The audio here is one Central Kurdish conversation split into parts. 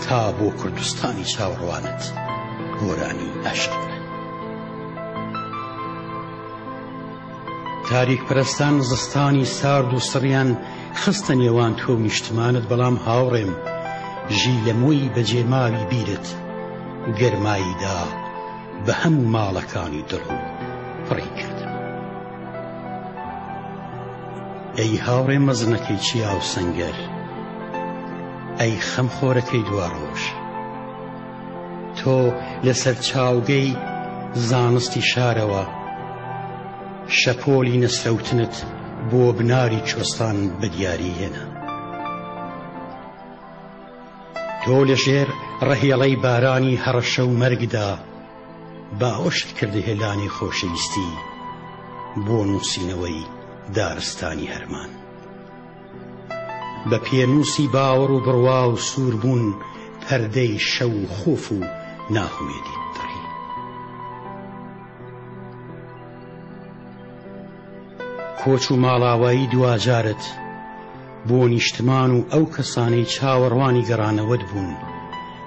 تا بۆ کوردستانی چاوەڕوانت گۆرانی ئاشتی بڵێن. تاریک پەرستان زستانی سارد و سڕیان خستە نێوان تۆ و نیشتمانت بەڵام هاوڕێم ژیلەمۆی بەجێماوی بیرت گەرمایی دا بە هەموو ماڵەکانی دڵ و پڕی کردن. ئەی هاوڕێ مەزنەکەی چیا و سەنگەر، ئەی خەمخۆرەکەی دواڕۆژ، تۆ لەسەر چاوگەی زانستی شارەوە شەپۆلی نەسرەوتنت بۆ بناری کوێستان بە دیاری هێنا. تۆ لەژێر ڕەهێڵەی بارانی هەڕەشە و مەرگدا باوەشت کردە هێلانی خۆشەویستی بۆ نووسینەوەی دارستانی هەرمان. بە پێنووسی باوەڕ و بڕوا و سووربوون پەردەی شەو و خۆف و ناهومێدیت دڕی. کۆچ و ماڵاوایی دواجارت بۆ نیشتمان و ئەو کەسانەی چاوەڕوانی گەڕانەوەت بوون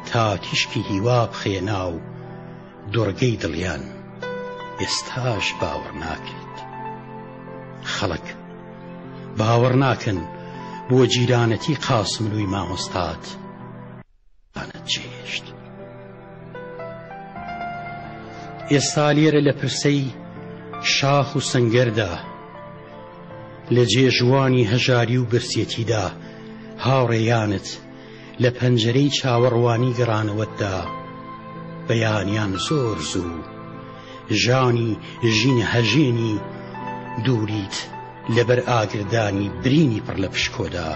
تا تیشکی هیوا بخەیە ناو دۆڕگەی دڵیان، ئێستاش باوەڕ ناکرێت. خەڵک باوەڕ ناکەن بۆ جیرانەتی قاسملووی مامۆستات ئانت جێهێشت. ئێستا لێرە لە پرسەی شاخ و سەنگەردا، لە جێژوانی هەژاری و برسێتیدا هاوڕێیانت لە پەنجەرەی چاوەڕوانی گەڕانەوەتدا بەیانیان زۆر زوو ژانی ژینە هەژێنی دووریت لەبەر ئاگردانی برینی پڕ لە پشکۆدا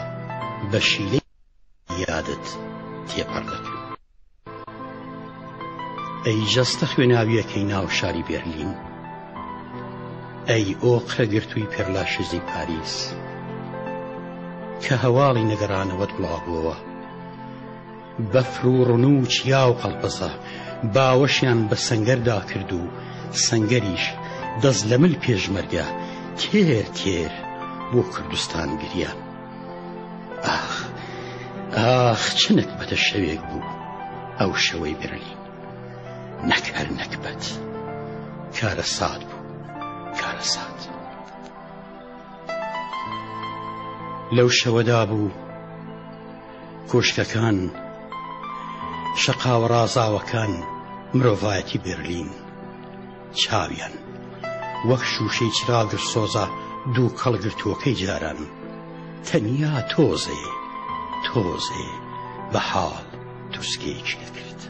بە شیلەی یادت تێپەڕ دەکەن. ئەی جەستە خوێناوییەکەی ناو شاری بێرلین، ئەی ئۆقرە گرتووی پێرلاشزی پاریس، کە هەواڵی نەگەڕانەوەت بڵاوبووەوە، بەفر و ڕن و چیا و قەڵپەزە باوەشیان بە سەنگەردا کرد و سەنگەریش دەست لە مل پێشمەرگە تێر تێر بۆ کوردستان گریان. ئاخ ئاخ چ نەکبەتە شەوێک بوو ئەو شەوەی بەرلین نەک هەر نەکبەت کارەسات بوو کارەسات لەو شەوەدا بوو کۆشکەکان شەقاوە ڕازاوەکان مرۆڤایەتی بێرلین چاویان وەک شووشەی چراگر سۆزە دووکەڵ گرتووەکەی جاران تەنیا تۆزێ تۆزێ بە حاڵ تروسکەیەکی دەکرد.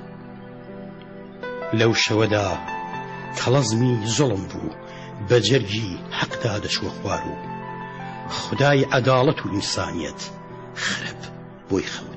لەو شەوەدا تەڵەزمی زوڵم بوو بە جەرگی حەقدا دەچووە خوار و خودای عەداڵەت و ئینسانیەت خرپ بۆی خەوت.